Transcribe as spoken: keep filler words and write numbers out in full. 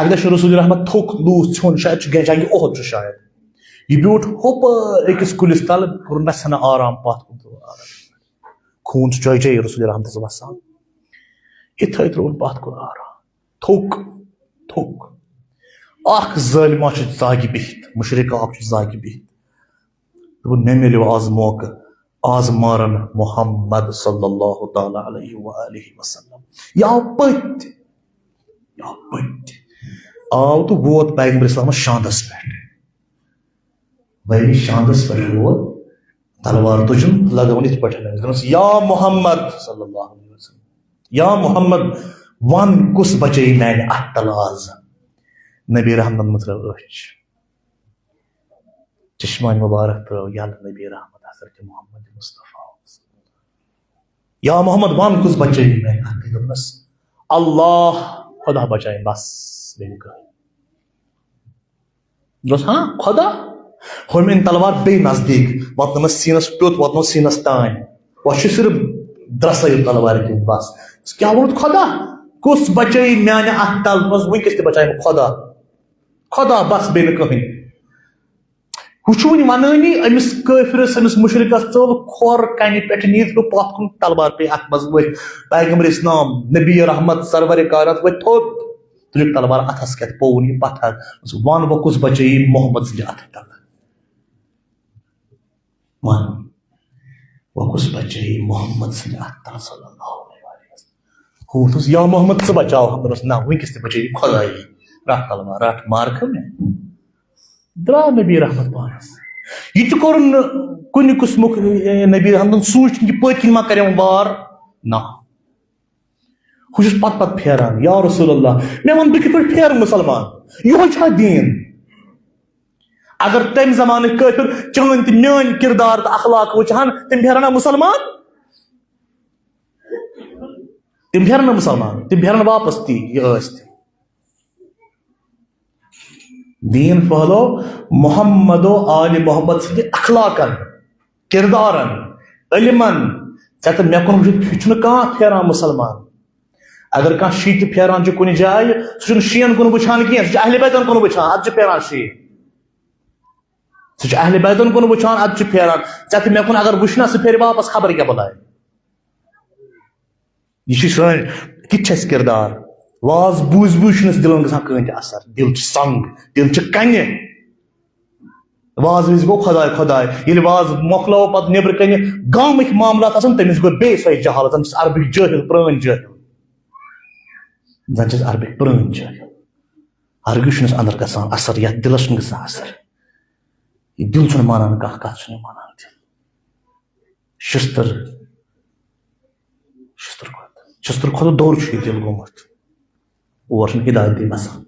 اَکہِ دۄہ چھُ رسول رحمت تھوٚک لوٗس ژھیوٚن، شاید چھُ گے-، جنگہِ احد چھُ شاید۔ یہِ بیوٗٹھ ہُپٲرۍ أکِس کُلِس تل، کوٚرُن رژھِ ہنا آرام، پتھ کُن ترٛوو آرام۔ خوٗن چھُ چۄے چۄے رسول رحمتس وسان۔ یِتھٲے ترٛووُن پتھ کُن آرام۔ تھوٚک، تھوٚک۔ اکھ ظٲلما چھُ زاگہِ بِہِتھ، مُشرِک اکھ چھُ زاگہِ بِہِتھ۔ دوٚپُن، مےٚ میلیو آز موقعہٕ، آز مارن محمد صلی اللہ تعالیٰ علیہ وآلہ وسلم۔ یہِ آو پٔتۍ، یہِ آو پٔتۍ۔ آو تہٕ ووت پیغمبر اسلامس شاندس پٮ۪ٹھ۔ وۄنۍ ییٚلہِ شاندس پٮ۪ٹھ ووت، تلوار تُجُن، لگٲوٕن یِتھ پٲٹھۍ۔ دوٚپنس، یا محمد صلی اللہ علیہ وسلم، یا محمد، ون کُس بچٲیی میانہِ اتھٕ تل آز؟ نبی رحمتن مہ ترٲو أچھ۔ چشمانِ مبارک ترٲو یلہٕ نبی رحمت حضرت محمد مصطفیٰ۔ یا محمد، ون کُس بچٲیی میانہِ اتھٕ؟ دوٚپنس، اللہ، خدا بچایہِ، بس، بیٚیہِ نہٕ کٕہٕنۍ۔ دوٚپُس، ہاں، خدا۔ ہُمۍ أنۍ تلوار بیٚیہِ نزدیٖک، واتنٲومَس سیٖنَس پیوٚت، واتنوو سیٖنَس تام۔ وۄنۍ چھُ صرف درٛسَے یوت تلوارِ کِنۍ، بس۔ کیٛاہ ووٚنُتھ خدا؟ کُس بچٲیی میانہِ اَتھٕ تل؟ دوٚپمَس، وٕنکیٚس تہِ بچایہِ بہٕ خدا۔ خدا، بس، بیٚیہِ نہٕ کٕہٕنۍ۔ ہُہ چھُ وٕنہِ وَنٲنی، أمِس کٲفرَس، أمِس مُشرِکَس ژٔل کھۄر کَنہِ پٮ۪ٹھ نِتھ، ہُہ پَتھ کُن تلوار پیٚیہِ اَتھٕ منٛز ؤتھۍ۔ پیغمبر اسلام، نبی رحمت، سرور کائنات ؤتھۍ تھوٚد۔ تُلِکھ تلوار اتھس کٮ۪تھ، پووُن یہِ پتھر۔ وَن وۄنۍ کُس بچٲیی محمد سٕنٛدِ اتھٕ تل؟ وَن وۄنۍ کُس بچٲیی محمد سٕنٛدِ اتھٕ تل صلی اللہ علیہ وسلم؟ ہُہ ووٚنُس، یا محمد، ژٕ بچاو۔ دوٚپنس، نہ، وٕنکیٚس تہِ بچٲیی خدایی۔ رٹھ تلوار، رٹھ، مارکھٕ مےٚ۔ درٛاو نبی رحمت پانس۔ یہِ تہِ کوٚرُن نہٕ کُنہِ قٕسمُک، اے، نبی رحمتن سوٗنچ نہٕ یہِ پٔتۍ کِنۍ ما کرٮ۪م وار۔ نہ۔ ہُہ چھُس پتہٕ پتہٕ پھیران، یا رسول اللہ، مےٚ وَن، بہٕ کِتھ پٲٹھۍ پھیرٕ مُسلمان؟ یِہوٚے چھا دیٖن؟ اگر تَمہِ زمانٕکۍ کٲفِر چٲنۍ تہٕ میٲنۍ کِردار تہٕ اخلاق وٕچھِ ہن، تِم پھیرن نا مُسلمان؟ تِم پھیرن نا مُسلمان؟ تِم پھیرن واپس تی، یہِ ٲسۍ تہِ۔ دیٖن پھٔہلو محمد و آلِ محبت سٕنٛدِ اخلاقن، کردارن، علمن۔ ژےٚ تہٕ مےٚ کُن وٕچھِتھ چھُنہٕ کانٛہہ پھیران مُسلمان۔ اگر کانٛہہ شیعہ تہِ پھیران چھُ کُنہِ جایہِ، سُہ چھُنہٕ شیعن کُن وٕچھان کینٛہہ، سُہ چھُ اہلِ بیتن کُن وٕچھان، ادٕ چھُ پھیران شیعہ۔ سُہ چھُ اہلِ بیتن کُن وٕچھان، ادٕ چھُ پھیران۔ ژےٚ تہٕ مےٚ کُن اگر وٕچھِ نا، سُہ پھیرِ واپس خبر کیٛاہ بلاے۔ یہِ چھُ سٲنۍ، کِتھ چھُ اَسہِ کِردار؟ واز بوٗزۍ بوٗزۍ چھُنہٕ اَسہِ دِلن گژھان کٕہٕنۍ تہِ اثر۔ دِل چھُ سنگ، دِل چھُ کنہِ۔ واز وِزِ گوٚو خداے خداے۔ ییٚلہِ واز مۄکلاوو پتہٕ نیٚبرٕ کنہِ گامٕکۍ معاملات آسان، تٔمِس گوٚو بیٚیہِ سۄے جہالت۔ زن چھِس عربٕکۍ جٲہِل، پرٛٲنۍ جٲہِل۔ زن چھِس عربٕکۍ پرٛٲنۍ جٲہِل۔ ہرگز چھُنہٕ اَسہِ اندر گژھان اثر، یتھ دِلس چھُنہٕ گژھان اثر۔ یہِ دِل چھُنہٕ مانان، کانٛہہ کتھ چھُنہٕ مانان دِل۔ شستٕر، شستٕر کھۄتہٕ، شستٕر کھۄتہٕ دوٚر چھُ یہِ دِل گوٚمُت۔ اور چھُنہٕ ہدایت تہِ وسان۔